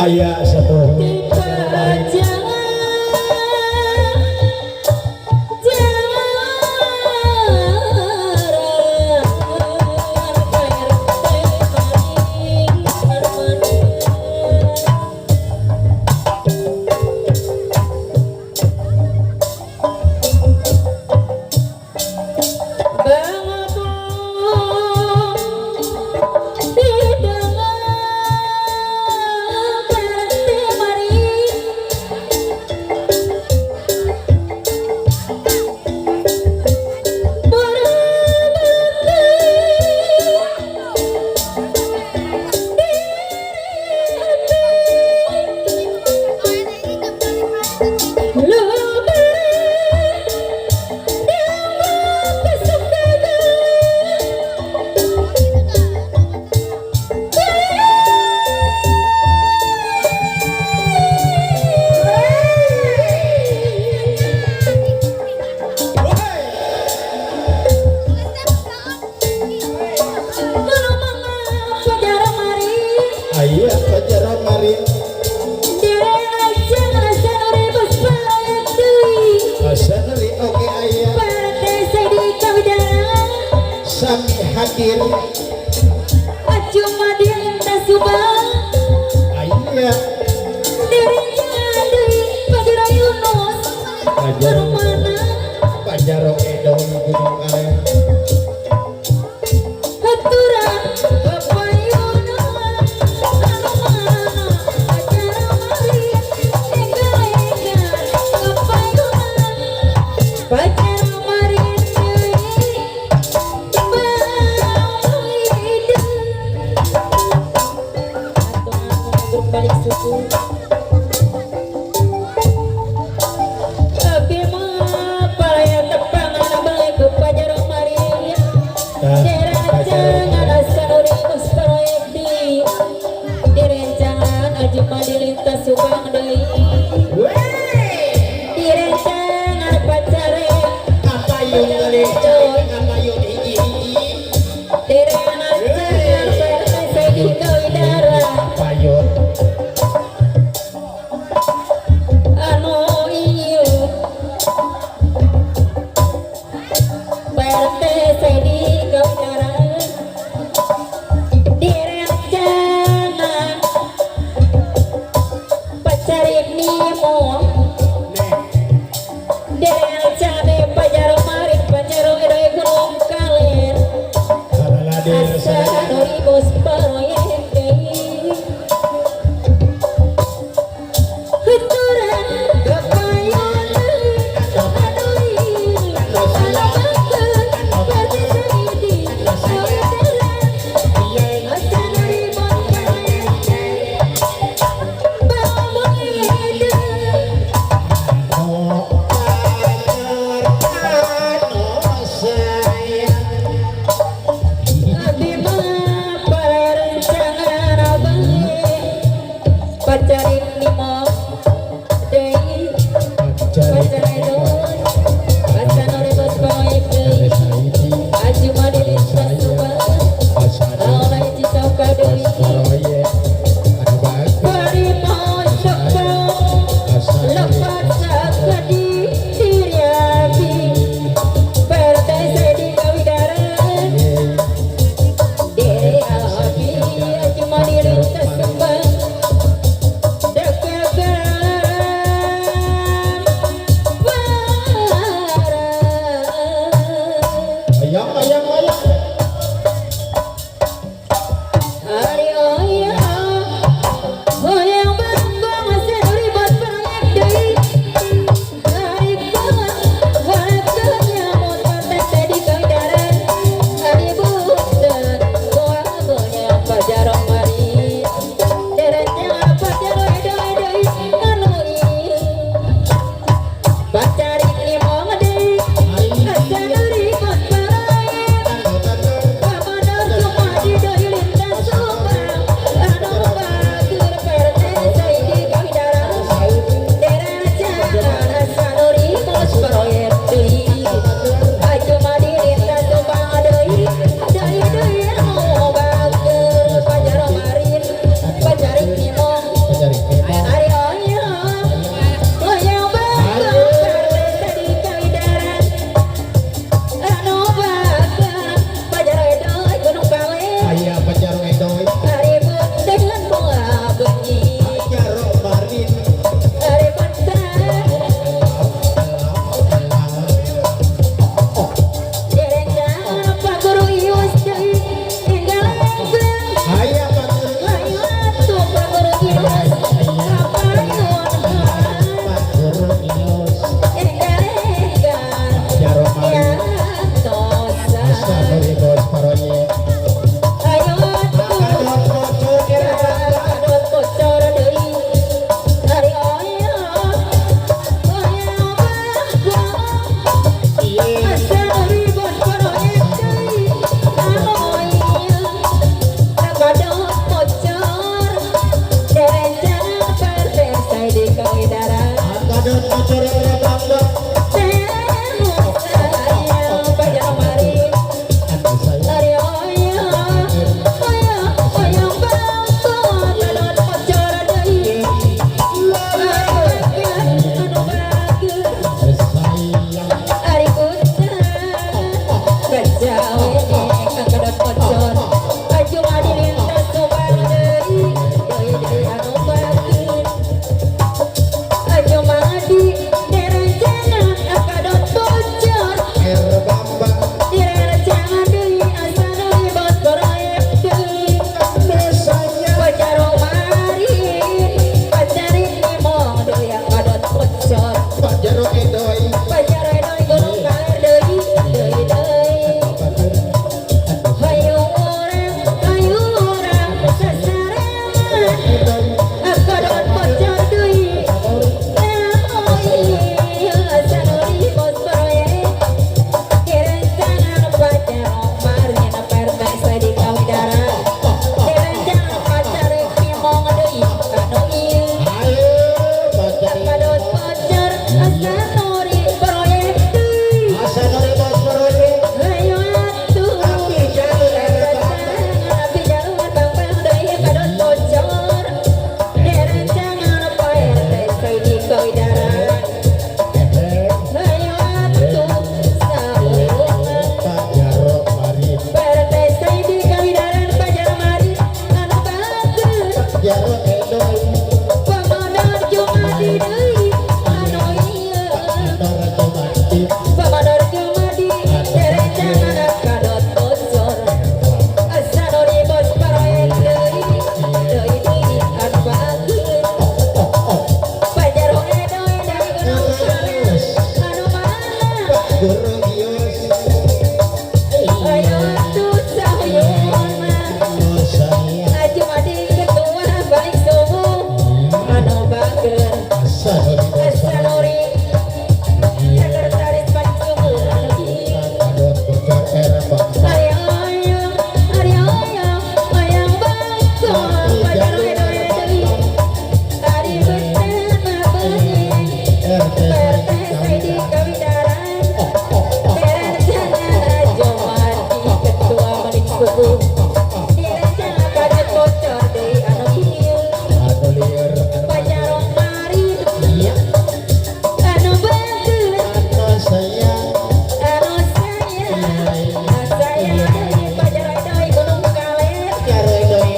Aya satu. Aya Pajaro Marin. Asanari oke aya. Sami hadir. Aya Pajaro Pajaro Edo Gunung Aren.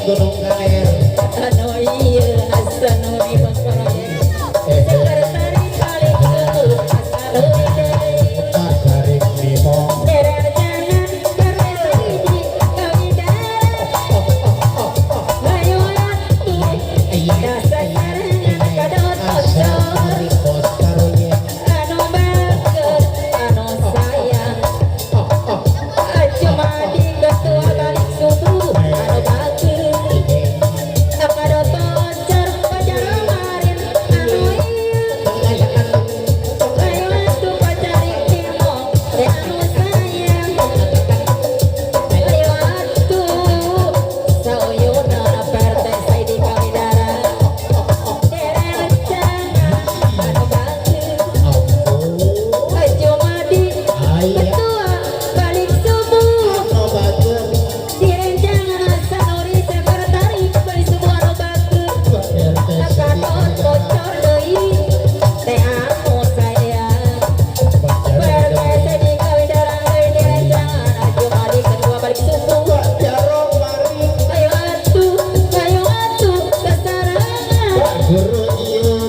Gunung Kaler. Anu ieu Hasanuri bos proyek. Sekretaris balik subuh Hasanuri deui. Pagaring Limo. Derencangan RT Saidi Kawidara. Ayo atuh dasarengan kadot bocor. Hasanuri bos proyek. Anu bager anu sayang. Cuma di ketua balik subuh anu bager. Kadot bocor pacar marin anu ieu. Ayo atuh pacarik timo teh anu sayang. Ayo atuh sauyuna RT Saidi Kawidara. Derencangan anu bager. Cuma di ketua balik subuh. Direncangan Hasanuri sekretaris balik subuh anu bager. Kadot bocor deui teh anu sayang. RT Saidi Kawidara deui direncangan Jumadi ketua balik subuh. Ayo atuh, ayo atuh sasarengan.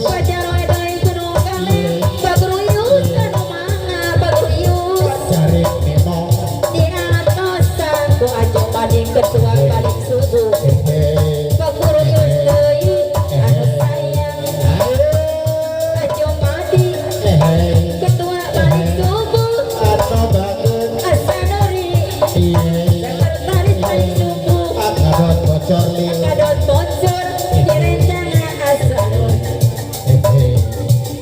Pajaro deui Gunung Kaler, Baguru Ius anu mangga, Baguru Ius. Diantosan ku Jumadi ketua balik subuh. Baguru Ius deui anu sayang. Jumadi ketua balik subuh. Hasanuri sekretaris balik subuh. Kadot bocor direncangan Hasanuri.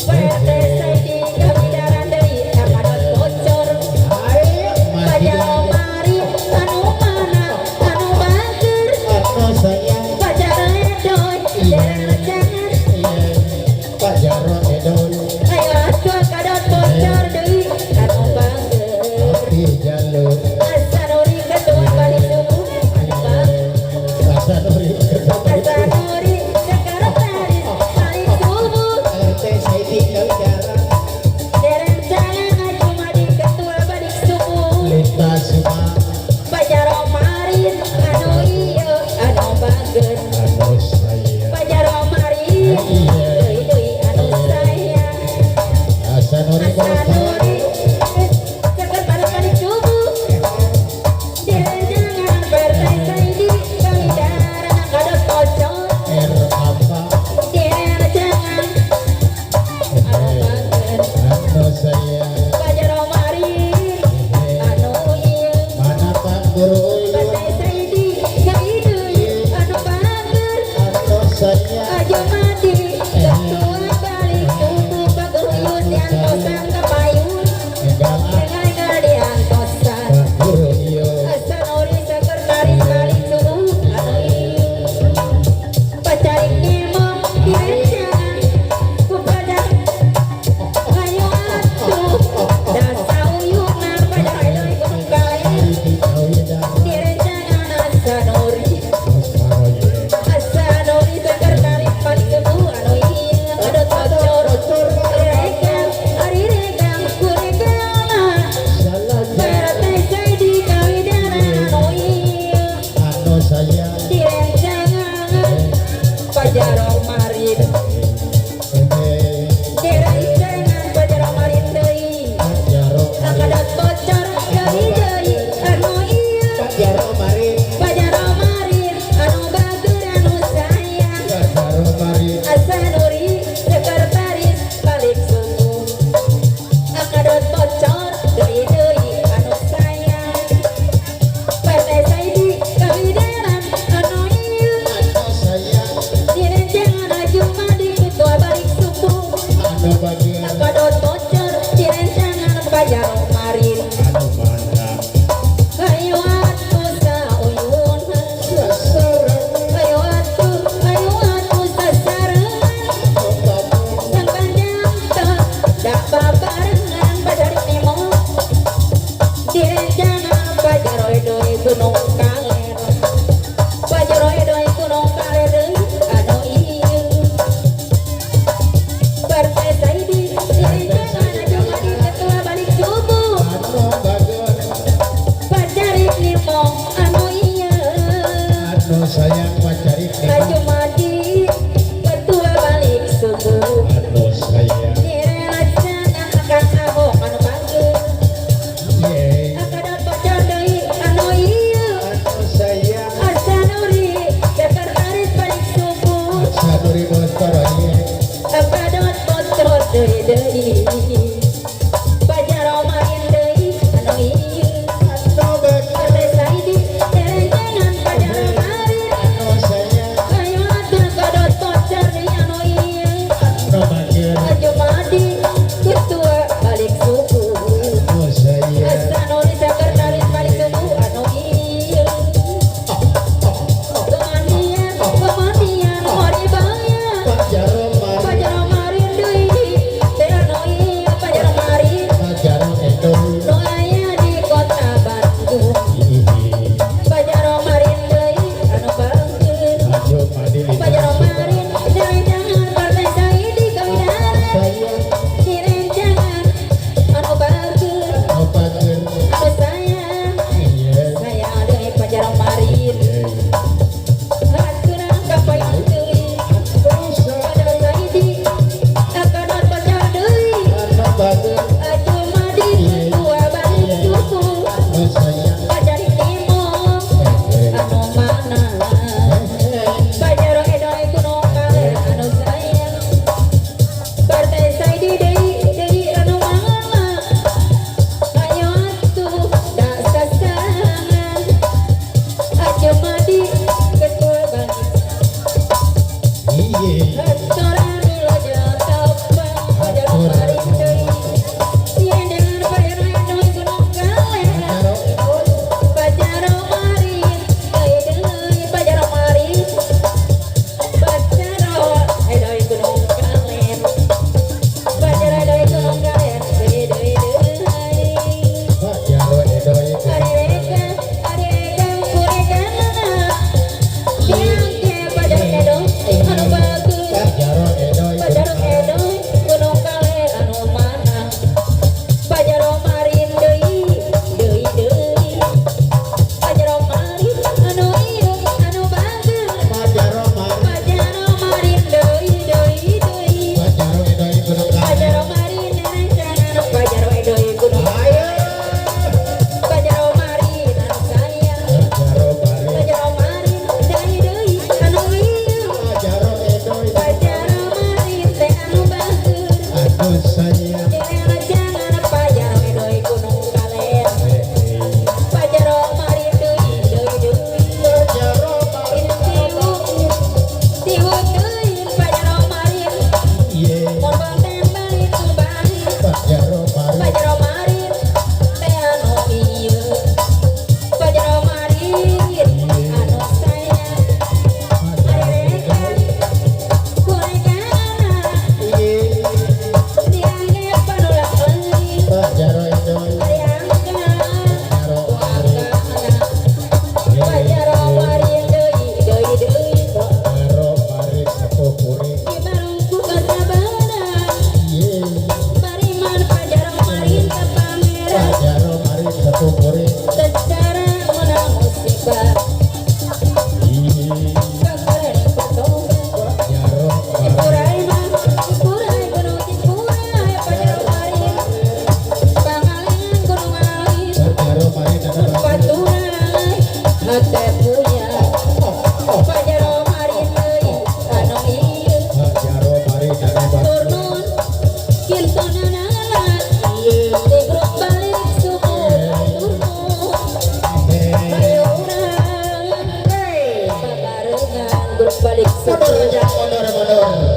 RT Saidi Kawidara deui kadot bocor. Pajaro mari anu mana anu bager. Pajaro edoy direncangan. Ayo atuh kadot bocor deui anu bager. Hasanuri ketua balik subuh anu bager. Hasanuri sekretaris balik subuh. Derencangan Jumadi ketua balik subuh. Pajaro marin anu ieu anu bager. Pajaro marin deui deui anu sayang. Hasanuri sekretaris balik subuh. Derencangan RT Saidi Kawidara kadot bocor. Derencangan anu bager. Pajaro marin anu ieu. Mana Pak Guru? RT Saidi deui anu bager. Jumadi ketua balik subuh Baguru Ius diantosan ka payun. Enggal-enggal diantosan. Hasanuri sekretaris balik subuh anu ieu. Pacarik nemo direncangan ku pacar. Ayo atuh dasauyuna pacar deui Gunung Kaler. Direncangan Hasanuri. Hasanuri sekretaris balik subuh anu ieu kadot bocor. Regang ari regang ku regang RT Saidi Kawidara anu ieu. Direncangan Pajaro Marin. Direncangan Pajaro Marin deui. Kadot bocor deui deui anu ieu. Pajaro Marin anu bager anu sayang. Hasanuri sekretaris balik subuh. Kadot bocor deui deui anu sayang. RT Saidi Kawidara anu ieu. Direncangan Jumadi Anu sayang pacarik Aju mati ketua balik subuh. Anu sayang Direlacangan akan abok anu panggil. Ye Akadot bocor deui anu ieu. Anu sayang Asanuri sekretaris balik subuh. Sanuri bos proyek. Akadot bocor deui deui. Pajaro main deui anu ieu. Anu bagi Partai Saidi direncangan pajaro marin. Anu sayang Ayo atuh kadot bocor deui anu ieu. Anu bager Aju madi ketua balik subuh. Anu sayang Asanuri sekretaris balik subuh anu ieu. Kemandian, kemandian, horibaya. Pajaro marin Pajaro marin deui, teh anu ieu pajaro marin. Pajaro edoy. Nu aya di kota Bandung. Pajaro marin deui anu bager. Aju madi Pajaro marin direncangan partai Saidi kawidara. Sayang Direncangan anu bager. Anu bager Anu sayang, Iya sayang deui pajaro marin. Haturang ka payung deui. Pajaro Saidi akadot bocor deui. Anu bager Aju madi ketua balik subuh. Anu sayang Pajari timur anu mana. Pajaro edoy gunung kaler anu sayang. Partai Saidi deui deui anu mana. Ayo atuh dak sasangan. Aju madi ketua balik. Iya Restoran lojo topeng pajaro marin deui. Direndengan pajaro edoy gunung kaler. Pajaro edoy Pajaro marin deui deui pajaro marin. Pajaro edoy gunung kaler. Pajaro edoy gunung kaler deui deui deui. Pajaro edoy Ari reka ari reka kurekanana. Diangke pajaro edoy anu bagus. Pajaro edoy Pajaro edoy gunung kaler anu mana. Pajaro marin deui deui deui. Pajaro marin anu ieu anu bagus. Pajaro marin Pajaro marin deui deui deui. Pajaro edoy gunung kaler Pajaro marin rencana pajaro edoy gunung. Ayo Pajaro marin anu sayang. Pajaro marin Pajaro marin deui deui anu ieu. Pajaro edoy Pajaro marin teh anu bagus. Anu sayang Jangan pajaro edoy gunung kaler. Pajaro marin deui deui deui. Pajaro marin Tiwu tiwu deui pajaro marin. Iya Mun konten balik balik. Pajaro marin Pajaro marin teh anu ieu. Pajaro marin anu sayang. Pajaro edoy Kurekana Iya diangge panulak leuit. Pajaro edoy Ari angka Pajaro marin ku angkana. Pajaro marin deui deui deui. Pajaro marin satu kuring Di barungku kasabaran. Iya Bariman pajaro marin ka pameran. Pajaro marin satu kuring Secara menang musibah. Iya Kakaren patoga. Pajaro marin Cipurai mah, Cipurai gunung Cipurai pajaro marin. Pangalengan gunung alit. Pajaro marin ada Paturai hate punya. Pajaro marin deui anu ieu. Pajaro marin ada Turnun kintonanana. Di grup balik subuh turnun. Ayo urang babarengan grup balik Mundur subuh. aja mundur mundur.